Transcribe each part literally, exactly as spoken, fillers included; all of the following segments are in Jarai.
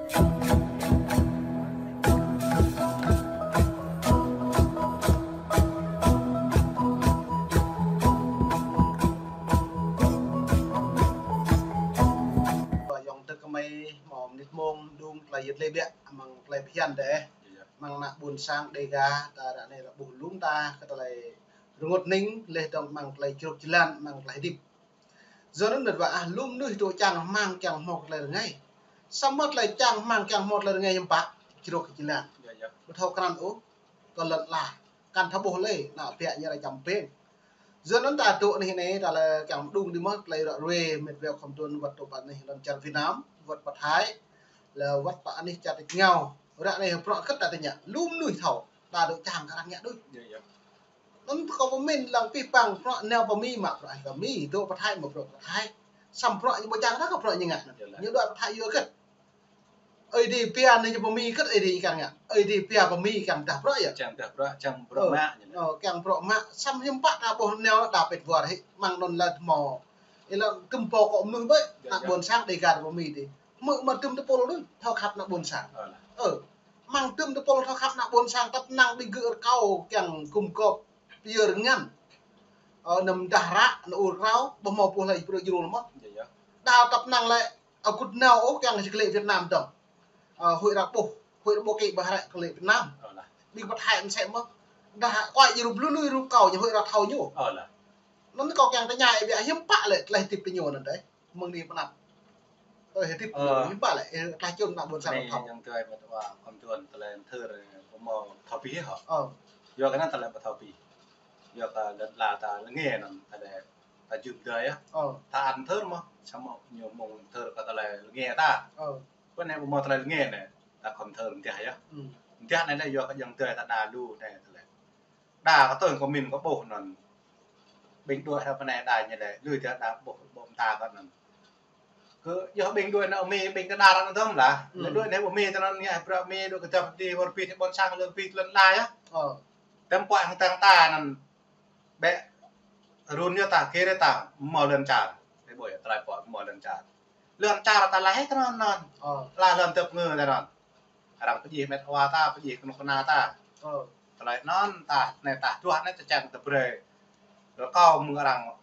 Ayŏng adơi gơmơi, mơ̆ng mơnit mông đŭng tơlơi yơh lĕ biă, amăng tơlơi phiăn dêh. Amăng ană ƀôn sang Đêga, ta ră anai lĕ ƀuh lŏm ta kơ tơlơi rơngot hning, lĕ dŏng amăng tơlơi čruk jơlan, amăng tơlơi hơdip. Yua anŭn mơ̆n wơ̆t ah, lŏm mơnuih dŏ čang rơmang kiăng hmâo tơlơi rơngai. Samơ̆ tơlơi čang rơmang kiăng hmâo tơlơi rơngai hiư̆m pă, čruk jơlan. Ƀu thâo krăn ôh, kơ lŏn ala. Kăn thâo ƀuh lĕ, ană ƀiă ñu ră čăm pĕng. Yua anŭn ta dŏ anih anai, ta lĕ kiăng đŭng đĭ mơ̆, tơlơi ră ruai, mĕt wa khŏm tuan wơ̆t dŏ pơ anih lŏn čar Việt Nam, wơ̆t pơ Thái, lĕ wơ̆t pơ anih čar tơčô. Ră anai bruă hơget ta tơña, lŏm mơnuih thâo, ta dŏ čang kơ arăng ngă đôč. Anŭn kâo pơmĭn lăng pih păng bruă nao pơ Mi mă bruă kơ Mi, dŏ pơ Thái mă bruă kơ Thái. Samơ̆ bruă ñu ƀu čang ta kơ bruă ñu ngă. Ñu dŏ pơ Thái yua hơget. Ơi Adai pia anai ñu pơ Mi hơget Ơi Adai kiăng ngă. Ơi Adai pia pơ Mi kiăng dah bruă yơh. Čang dah bruă, čang bruă mă ñu. Ơ, kiăng bruă mă, samơ̆ hiư̆m pă ta ƀuh nao đa pĕt wơr hĭ, amăng anŭn lĕ hmâo. Ih lăng tơm pô kơ mơnuih ƀơi, ană ƀôn sang Đêga pơ Mi dih. Hmư̆ mă tơm tơpul đôč, thâo khăp ană ƀôn sang. Ơ, amăng tơm tơpul thâo khăp ană ƀôn sang, tăp năng ƀing gơ̆ rơkâo kiăng gum gôp pơyơr ngăn. Ơ, anăm dah ră, anăm ur krao, ƀu hmâo pô hlơi pơrơjrul mơ̆n. Đa tăp năng lĕ, akŭt nao ôh kiăng či kơlĕ Việt Nam dơ̆ng. Ơ, huĭ arăng ƀuh, huĭ arăng ƀuh kơ ƀah ră kơlĕ Việt Nam. Ƀing pơ Thái mơsĕ mơ̆n. Đa kuai jơrup lui lui rup kâo, ñu huĭ arăng thâo ñu. Anŭn kâo kiăng tơña ih biă hiư̆m pă lĕ tơlơi hơdip tơ ñu anŭn dêh. Mơ̆ng anai pơ anăp. Tơlơi hơdip hiư̆m pă lĕ, ơ, tơlơi čun ană ƀôn sang thâo. Ayŏng adơi mĕt wa khŏm tuan tơlơi thơr, ơ, ƀu hmâo thâo pĭ hŏ. Ơ. Yua kơ anŭn tơlơi ƀu thâo pĭ. Yua kơ lŏn ala ta rơngai anŭn tơlơi ta jum dơi yơh. Ơ. Ta ăn thơr mơ̆n, samơ̆ ñu mơ̆ng thơr kơ tơlơi rơngai ta. Ơ. Pơ anai ƀu hmâo tơlơi rơngai anai, ta khŏm thơr mơ̆n dih yơh. Mơ̆n dih anai lĕ yua kơ ayŏng adơi ta đa lu anai tơlơi. Đa kơ tơ̆ng kơ min kơ ƀuh anŭn. Ƀing đuaĭ hă pơ anai đa ñu lĕ, lui dih đa ƀuh, ƀuh mơta kơ anŭn. Kơ yơh ƀing đuaĭ anai Mi, ƀing kơ đa ră anŭn tơm lah. Lĕ đuaĭ anai ƀuh Mi tơ anŭn ngă bruă Mi đuaĭ kơ dap dih wơr bit ƀôn sang lơ̆m bit lŏn ala yơh. Tơm puă hăng tơ̆ng ta anŭn. Bĕ run yơh ta, kơ ră ta, hmâo lŏn čar. Lĕ ƀuh yơh, tơlơi pô hmâo lŏn čar. Lŏn čar ta laih tơ anŭn anŭn. Ơ. Laih lŏn tơp ngơ tơ anŭn. Arăng pơjing mĕt wa ta, pơjing kơnuk kơna ta. Ơ. Tơlơi anŭn ta, anai ta, čuah anai ta čang ta brơi. Rơkâo mơ̆ng arăng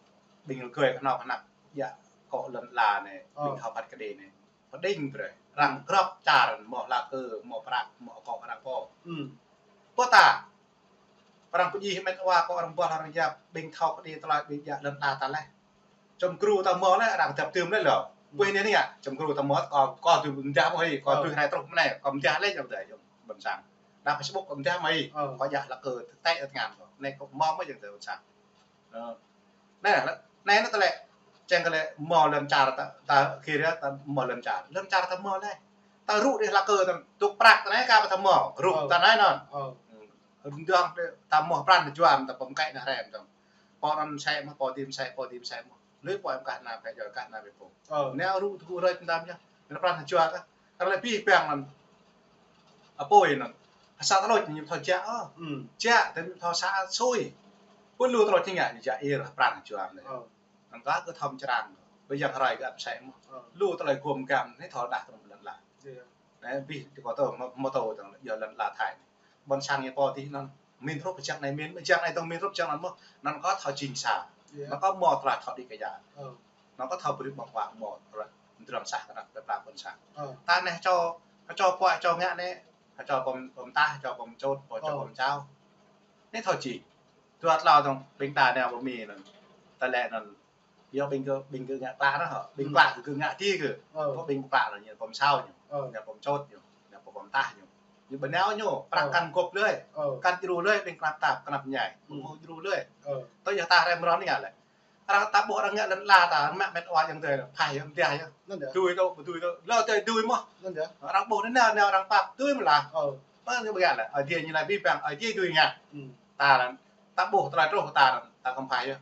ƀing rơgơi kơnuk kơna. Yua kơ lŏn ala anai, ƀing thâo phat kơđi anai. Pơđing brơi. Arăng grŏp čar, hmâo hla kơ, hmâo prăk, hmâo akŏ arăng pô. Pơ ta. Arăng pơjing mĕt wa kơ arăng ƀuh arăng yap, ƀing thâo kơđi tơlơi ƀing djă lŏn ala ta laih. Čom gru ta hmâo laih, arăng dap tơm laih lŏ. Ƀuh anai anai yơh, čom gru ta hmâo, kâo, kâo tui mơ̆n dih mơ̆ hĭ, kâo tui hrơi truh mơ̆n anai, kâo mơ̆n dih laih ayŏng adơi, ayŏng ƀôn sang. Đa Facebook kâo mơ̆n dih mơ̆ hĭ, kâo djă hla kơ tơtĕ tơngan kâo. Anai kâo hmâo mơ̆n ayŏng adơi ƀôn sang. Ơ. Anai, anai tơlơi, čang kơ lĕ hmâo lŏn čar ta, ta kơ ră ta hmâo lŏn čar. Lŏn čar ta hmâo laih. Ta rŭ đĭ hla kơ ta, tŭk prăk ta anai kơ ƀu ta hmâo, rŭ ta anai anŭn. Rơdang ta hmâo pran jua ta pơm kĕ anai hrĕm ta. Pô anŭn mơsĕ mơ̆n, pô dih mơsĕ, pô dih mơsĕ mơ̆n. Lui pô em kah anai pĕ jua kah anai pĕ pô. Anai rŭ tŭ rơ̆ ta dam yơh. Anai pran jua ta. Arăng lĕ pih păng anŭn. Apoi anŭn. Sa tơlơi ñu thâo jă ôh. Jă, tơl ñu thâo sa sui. Pơ lu tơlơi ñu ngă, ñu jă ir pran jua anai. Anŭn kơ kơ thâo črang. Ƀơi yang hrơi kơ ăt mơsĕ mơ̆n. Lu tơlơi gum gam anai thâo đah tơlơi lŏn ala. Anai bih tơ kâo tơ mô-, mô tô tơlơi yua lŏn ala Thái anai. Ƀôn sang ñu pô dih anŭn. Min rup jang anai min, jang anai tơ̆ng min rup jang anŭn mơ̆n. Anŭn kơ thâo jing sa. Anŭn kơ hmâo tơlơi thâo đĭ kơ yă. Anŭn kơ thâo brơi ƀơ̆ng huă hmâo tơlơi mơdrŏng sah kơ anăp tơpă ƀôn sang. Ta anai čô, čô puă čô ngă anai, čô pơm, pơm tah, čô pơm čôt, pô čô pơm čao. Anai thâo jing. Dua tlâo tơ̆ng ƀing ta nao pơ Mi anŭn. Tơlơi anŭn yua ƀing gơ̆, ƀing gơ̆ ngă klă anŭn hă. Ƀing klă gơ̆ ngă ti gơ̆. Kơ ƀing klă anŭn ñu pơm čao ñu. Ñu pơm čôt ñu. Ñu pơm tah ñu. Ñu ƀu nao ñu, prăk kăn gŏp lơi. Kăn djru lơi, ƀing kơnăp tap, kơnăp ñai. Ƀu djru lơi. Tơl yua ta hrăm rŏn anai ngă lĕ. Arăng ta ƀuh arăng ngă lŏn ala ta, mă mĕt wa ayŏng adơi, phai yơh, mơ̆n dih yơh. Anŭn yơh. Dưi tŏ, ƀu dưi tŏ. Lơ tơi dưi mơ̆n. Anŭn yơh. Arăng ƀuh anai nao, nao arăng pap, dưi mơ̆n lah. Mơ̆n ñu ƀu ngă lĕ. Ơi Adai ñu laĭ pih păng, Ơi Adai dưi ngă. Ta lăng, ta ƀuh tơlơi truh ta lăng, ta khŏm phai yơh.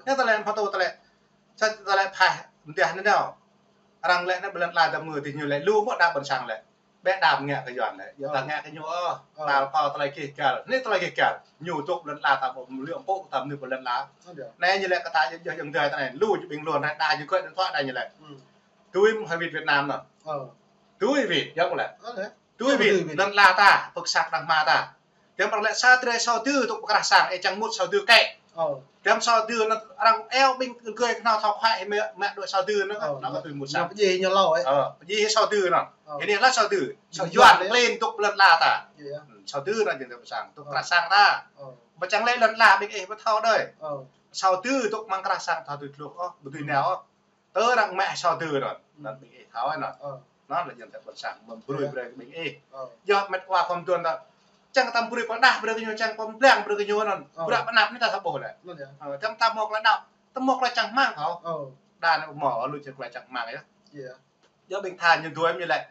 Anai tơlơi pơtô tơlơi. Sa tơlơi phai, mơ̆n dih anai nao. Arăng lĕ anai ƀơi lŏn ala ta mơ̆ng dih ñu lĕ lu mơ̆n đa ƀôn sang lĕ. Ƀĕ đam ngă kơ Yuan lĕ, yua ta ngă kơ ñu ôh, ta pô tơlơi gêh găl. Anai tơlơi gêh găl. Ñu dŏ lŏn ala ta ƀu mơlih mpŭ ta mơnuih ƀơi lŏn ala. Anai ñu lĕ kơ ta yơh ayŏng adơi ta anai, lu ñu ƀing lu anai đa ñu gơ̆ điện thoại đa ñu lĕ. Dưi mơ̆n hơi Việt Nam anŭn. Tui wĭt, yơh kơ lĕ. Ơ, lĕ. Tui wĭt, tui wĭt. Anŭn lĕ ta, pơkă sang đah mơta. Tơm arăng lĕ sa drơi sa dư tŭ pơkă sang, ê čang mŭt sa dư kĕ. Ơ. Tơm sa dư anŭn arăng eo ƀing gơi kơnao thâo khua ê mĕ, mĕ đuaĭ sa dư anŭn, ơ, anŭn kơ tui mŭt sang. Ñu pơdjai ñu hlâo, ê. Ơ, pơdjai sa dư anŭn. Ơ. Anai lĕ sa dư. Sa dư Yuan klin tŭ lĕ ta. Yơh, yơh. Ơ, sa dư anŭn jing tơm pơkă sang, tŭ pơkă sang ta. Ơ. Ƀu čang lĕ lŏn la ƀing ih ƀu thâo đơi. Ơ. Sa dư tŭ mơ̆ng pơkă sang thâo tui tluh ôh, ƀu tui nao ôh. Tơ arăng mĕ sa dư anŭn, anŭn ƀing ih thâo anŭn. Ơ. Anŭn lĕ jing tơm pơkă sang, mơ̆ng brơi brơi kơ ƀing ih. Ơ. Yơh mĕt wa khŏm tuan ta. Čang ta brơi pơdah brơi kơ ñu, čang pơblang brơi kơ ñu anŭn. Ơ. Bruă pơanăp anai ta sa ƀuh lĕ. Anŭn yơh. Ơ, tơm ta mơ̆ klă đaŏ, ta mơ̆ klă čang hmang kâo. Ơ. Đa anai mơ̆ lu čang klă čang hmang yơh. Yơh. Yơh ƀing tha ñu dui ñu lĕ.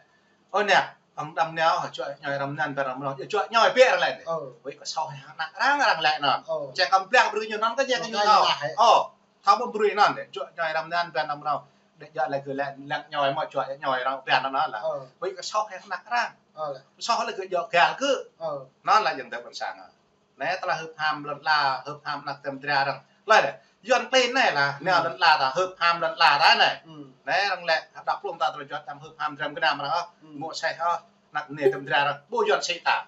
Ơ nĕ, ƀing đăm nao, čuă ñoi răm anŭn ƀơi răm anŭn, čuă ñoi ƀĕ ră lĕ. Ơ. Wĭ kơ soh hăng anăk arăng, arăng lĕ anŭn. Ơ. Čang kơ pơblang brơi ñu anŭn kơ jing kơ ñu thâo. Ơ. Thâo mơ̆ brơi anŭn, čuă ñoi răm anŭn ƀơi răm anŭn. Đĕ čuă lĕ gơ̆ lĕ, lăng ñoi mơ̆ čuă ñoi arăng ƀơi anŭn lĕ. Ơ. Wĭ kơ soh hăng anăk arăng. Ơ lĕ. Soh lĕ gơ̆ djơ̆ găl gơ̆. Ơ. Anŭn lĕ jing tơm pơkă sang. Anai tơlơi hưp ham lŏn la, hưp ham anăk tơm dra arăng. Lơi lĕ, Yuan klin anai lĕ, anai lŏn la ta, hưp ham lŏn la ta anai. Anai arăng lĕ, đăp plung ta tơlơi juăt tơm hưp ham dram gơnam arăng ôh, mŭk seh ôh, anăk anai tơm dra arăng, ƀu Yuan sĭ ta.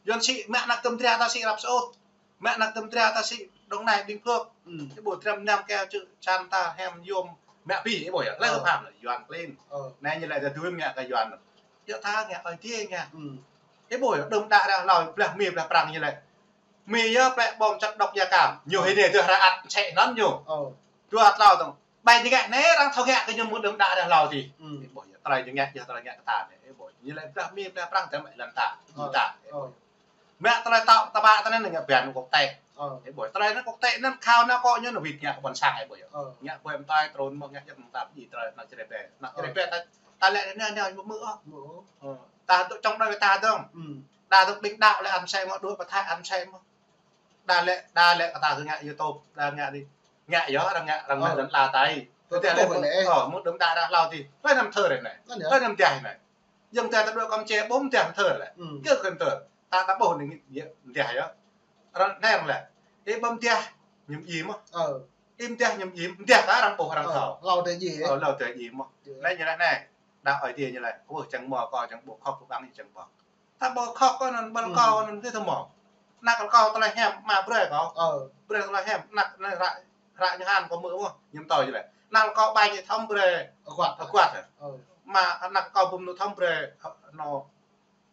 Yuan sĭ mă anăk tơm dra ta sĭ răp sôh. Mă anăk tơm dra ta sĭ Đồng Nai Bình Phước. Ih ƀuh dram gơnam kơ čư̆ čan ta hiam yôm mă ƀi, ih ƀuh yơh, lĕ hưp ham lĕ Yuan klin. Anai ñu lĕ ta dui ngă kơ Yuan. Yơh ta ngă ơi tiê ngă. Ih ƀuh yơh, đưm đă ră hlâo, blah Mi blah Prăng ñu lĕ. Mi yơh plĕ bom chất độc da cam. Ñu hĭ anai dua hră ăt sĕ anŭn ñu. Dua tlâo tơ̆ng. Ƀai ñu ngă anai arăng thâo ngă kơ ñu mơ̆ng đưm đă ră hlâo dih. Ih ƀuh yơh, tơlơi ñu ngă, yơh tơlơi ngă kơ ta anai. Ih ƀuh. Ñu lĕ blah Mi blah Prăng tơm mă lŏn ta. Ñu ta. Mă tơlơi tơ̆ ta ƀă ta anai ngă ƀiă quốc tế. Ih ƀuh. Tơlơi anŭn quốc tế anŭn khao anŭn kơ ñu anŭn wĭt ngă kơ ƀôn sang ih ƀuh yơh. Ngă ƀuh mơtai trŭn mơ̆ ngă jơ̆ mơ̆ng ta pơdjai tơlơi anăk čơrê ƀe. Anăk čơrê ƀe ta, ta lĕ anai anai mơ̆ mơ̆ ôh. Ta tŭ čŏng đơi ta dơ̆ng. Đa tŭ ƀing đaŏ lĕ ăn sĕ mơ̆, đuaĭ pơ Thái ăn sĕ mơ̆. Đa lĕ, đa lĕ kơ ta kơ ngă YouTube, đa ngă dih. Ngă yơh, arăng ngă, arăng ngă lŏn la ta ih. Tơdah lĕ mơ̆ng, ơ, mơ̆ng đưm đă ră hlâo dih. Tơlơi anŭn mơthơr anai. Tơlơi anŭn mơtiah anai. Jing ta ta đuaĭ kơ mơčeh ƀu mơtiah mơthơr lĕ. Kơ kơ mơthơr. Ta ta ƀuh anai mơtiah yơh. Arăng anai arăng lĕ. Ih ƀu mơtiah ñu mơjĭ mơ̆. Ih mơtiah ñu mơjĭ, mơtiah ta arăng ƀuh arăng thâo. Hlâo tơ jĭ. Ơ, hlâo tơ jĭ mơ̆. Anai ñu lĕ anai. Đa ơi tiê ñu lĕ. Ơ, čang mơ̆ kâo čang ƀuh khŏk kơ ƀăng čang ƀuh. Ta ƀuh khŏk kơ anŭn ƀơi kâo anŭn tih tơmơ̆. Anăk kâo tơlơi hiam mă brơi kâo. Brơi tơlơi hiam, anăk anai hră, hră Yôhan kâo hmư̆ mơ̆, ñu pơtô yơh lĕ. Anăk kâo ƀai ñu thâo brơi. Ơ, kuat. Ơ, kuat. Mă anăk kâo ƀu mơnŭ thâo brơi, ơ, anŭn,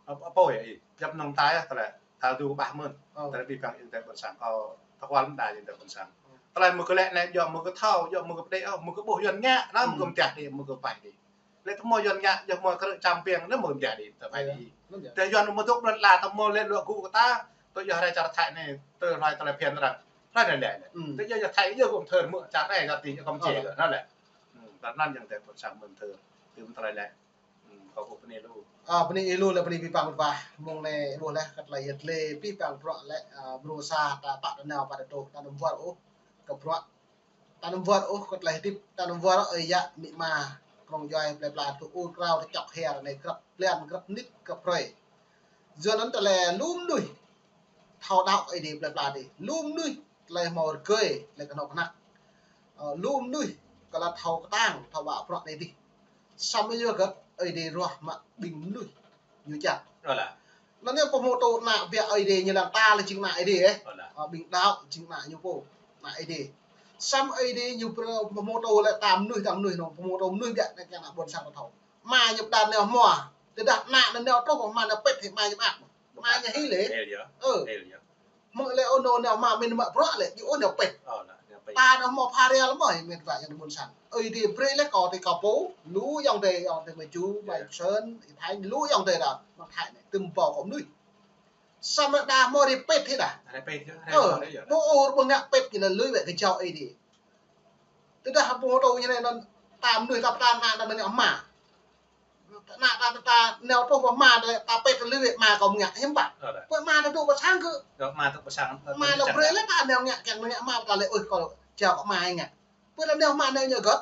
ơ, apui yơh ih. Djăp nong ta yơh tơlơi. Ta dui ƀah mơ̆n. Tơlơi ƀing ih tơm pơkă sang kâo, ta kual mơ̆n đa ih tơm pơkă sang. Tơlơi mơ̆ kơ lĕ anai, djơ̆ mơ̆ kơ thâo, djơ̆ mơ̆ kơ pơđĭ ôh, mơ̆ kơ ƀuh Yuan ngă, anŭn mơ̆ kơ mơtiah đĭ, mơ̆ kơ ƀai đĭ. Lĕ tơmơ̆ Yuan ngă, yơh mơ̆ kơ rơ̆ čăm piăng, anŭn mơ̆ mơtiah đĭ, tơ ƀai đĭ. Tơdah Yuan mơ̆ tŭ lŏn la tơmơ̆ lĕ luă gŭ kơ ta, tơdah yơh rai čar Thái anai, tơlơi tơlơi phiăn arăng. Rai anai lĕ. Tơdah yơh Thái yơh gum thơr mơ̆ čar anai čar dih kơ mơčeh kơ anŭn lĕ. Tơlơi anŭn jing tơm pơkă sang mơ̆n thơr, tơm tơlơi lĕ. Kâo kơ bơni lu. Ơ, bơni ih lu lĕ bơni pih păng mơ̆n wa. Mơ̆ng anai ih ƀuh lĕ kơ tơlơi yơh lĕ pih păng bruă lĕ, ơ, mrô sa ta pă ta nao pă ta truh ta anăm wơr ôh. Kơ bruă. Ta anăm wơr ôh kơ tơlơi hơdip, ta anăm wơr ôh ơi yă amĭ ama, kơnơ̆ng djuai plơi pla tŭ ur krao ta čŏk hia anai grăp blan, grăp mơnit, grăp hrơi. Yua anŭn tơlơi lu mơnuih thâo đaŏ Ơi Adai plơi pla dih. Lu mơnuih tơlơi hmâo rơgơi, tơlơi kơnơ̆ng kơnăk. Ơ, lu mơnuih kơ lăt thâo kơtang, thâo ƀă bruă anai dih. Samơ̆ yua hơget Ơi Adai ruah mă ƀing mơnuih ñu čang. Anŭn yơh pơhmutu ană biă Ơi Adai ñu lăng ta lĕ jing ană Ơi Adai, ơ. Ƀing đaŏ jing ană ñu pô, ană Ơi Adai. Samơ̆ Ơi Adai ñu pơhmutu lĕ ta mơnuih, ta mơnuih anŭn pơhmutu mơnuih biă anai kiăng ană ƀôn sang ta thâo. Ama ñu pơđar nao hmua. Tơdah ană anŭn nao truh, ama nao pĭt hĭ ama ñu mơak. Ama ñu hil lĕ. Ơ. Hmư̆ lĕ ôh nao, nao hmua mĭn mă bruă lĕ, ñu ôh nao pĭt. Ta nao hmua pha rial mơ̆, mĕt wa yang ƀôn sang. Ơi Adai brơi lĕ kâo tơ kâo pô, lu ayŏng adơi, ayŏng adơi Mơju, Mơsơn, Thái, lu ayŏng adơi đa, mơ̆ng Thái anai, tơm ƀâo kơ mơnuih. Samơ̆ đa hmua rai pĭt hĭ đa. Ơ, ƀu ôh ƀu ngă pĭt ñu lĕ lui wĕ kơ jao Ơi Adai. Tơdah pơhmutu ñu anai anŭn ta mơnuih ta pơtăn ană ta mơnuih ama. Ană ta, ta, ta nao truh pơ ama ta, ta pĭt ta lui wĕ ama kâo mơ̆ ngă hiư̆m pă. Pơ ama ta dŏ pơ sang kơ. Ama ta pơ sang. Ama ta brơi lĕ ta nao ngă kiăng nao ngă ama ta lĕ ôh kâo jao kơ ama ngă. Pơ ta nao ama nao ñu hơget.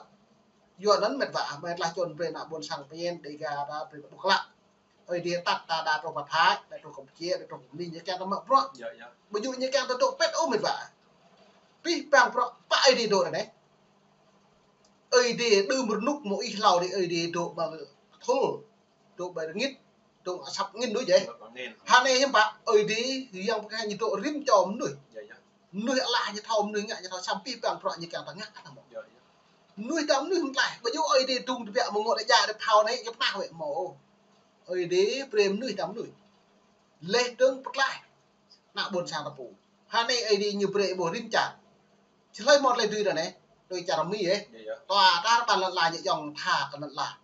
Yua anŭn mĕt wa, mĕt lah čun brơi ană ƀôn sang pơñen Dêga ta brơi ta ƀuh klă. Ơi Adai tăt ta đa truh pơ Thái, đa truh Campuchia, đa truh pơ Mi, ñu kiăng ta mă bruă. Ƀu djơ̆ ñu kiăng ta dŏ pĭt ôh mĕt wa. Pih păng bruă pă Ơi Adai dŏ ră anai. Ơi Adai đưm rơnŭk mơ̆ ih hlâo dih Ơi Adai dŏ ƀơi thŭl. dŏ ƀơi rơngit, dŏ asăp angin đôč yơh. Hơnai hiư̆m pă, Ơi Adai, Yang Bơngăt Hiam ñu dŏ rĭm čô mơnuih. Mơnuih ala ñu thâo, mơnuih ngă ñu thâo, samơ̆ abih bang bruă ñu kiăng ta ngă ta mơ̆. Mơnuih ta mơnuih mơ̆ tlaih, ƀu djơ̆ Ơi Adai dŏ tơbiă mơ̆ ngŏ đa ja đa phao anai, ñu pơnah wơ̆t mơ̆. Ơi Adai brơi mơnuih ta mơnuih. Laih dơ̆ng pơtlaih ană ƀôn sang ta pô. Hơnai Ơi Adai ñu brơi ƀu rĭm čar. Či hlơi mơ̆ tơlơi dưi ta anai, tui čar Mi yơh. Tơdah ta ƀăn lŏn ala ñu yŏng tha kơ lŏn ala.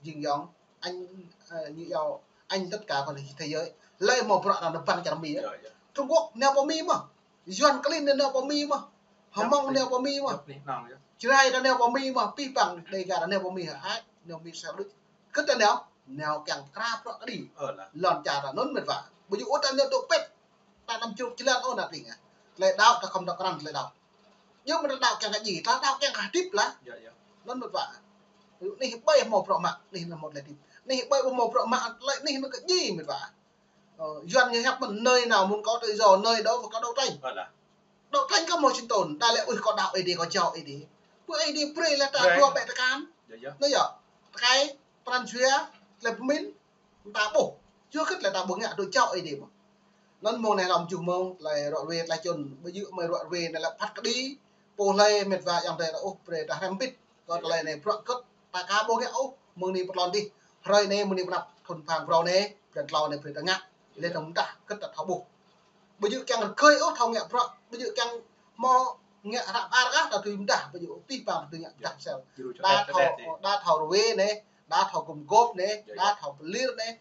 Jing yŏng, anh, ơ, ñu yŏng, anh tất cả còn thế giới. Hlơi mơ̆ bruă ta anai ƀăn čar Mi yơh. Trung Quốc nao pơ Mi mơ̆. Yuan klin nao pơ Mi mơ̆. Hmông nao pơ Mi mơ̆. Jrai ta nao pơ Mi mơ̆. Abih bang Đêga ta nao pơ Mi hă. Hai, nao Mi sa đôč. Kơ ta nao, nao kiăng pơkra bruă kơđi. Lŏn čar ta anŭn mĕt wa. Ƀu djơ̆ ôh ta nao dŏ pĕt. Ta anăm čruk jơlan ôh ană tring ah. Tơlơi đaŏ ta khŏm dŏ krăn tơlơi đaŏ. Yua mơ̆ ta đaŏ kiăng kơ djai, ta đaŏ kiăng kơ hơdip lah. Anŭn mĕt wa. Anih ƀơi hmâo bruă mă, anih anăm hmâo tơlơi hơdip. Anih ƀơi hmâo bruă mă, tơlơi anih anăm kơ djai mĕt wa. Ơ, Yuan ñu hiăp mơ̆n, nơi nào muốn có tự do, nơi đó phải có đấu tranh. Đấu tranh kơ hmâo sinh tồn, ta lĕ, ui, kâo đaŏ Ơi Adai, kâo jao Ơi Adai. Ƀơi Ơi Adai brơi lĕ ta dua ƀĕ tơkan. Anŭn yơh, tơkai, pran jua, tơlơi pơmĭn, ta ƀuh. Yua kơ tơlơi ta ƀuh ngă dŏ jao Ơi Adai mơ̆. Anŭn mơ̆ng anai lăm tơjuh mơ̆ng, tơlơi ră ruai, tơlơi čun, ƀu djơ̆ mơ̆ ră ruai anai lĕ phat kơđi, pô hlơi mĕt wa yŏng tơi ta ôh, brơi ta hrăm bit. Kơ tơlơi anai bruă kơ̆t, ta aka ƀu ngă ôh, mơ̆ng anai pơtlon dih. Hrơi anai, mơ̆ng anai pơnăp thun phang brâo anai, blan klâo anai brơi ta ngă. Lĕ ta mơdah, kơ̆t ta thâo ƀuh. Ƀu djơ̆ kiăng rơgơi ôh thâo ngă bruă, ƀu djơ̆ kiăng hmâo ngă hră ƀar ah ta tui mơdah, ƀu djơ̆ abih bang ta tui ngă mơdah sel. Đa thâo, đa thâo ruai anai, đa thâo gum gôp anai, đa thâo pơlir anai,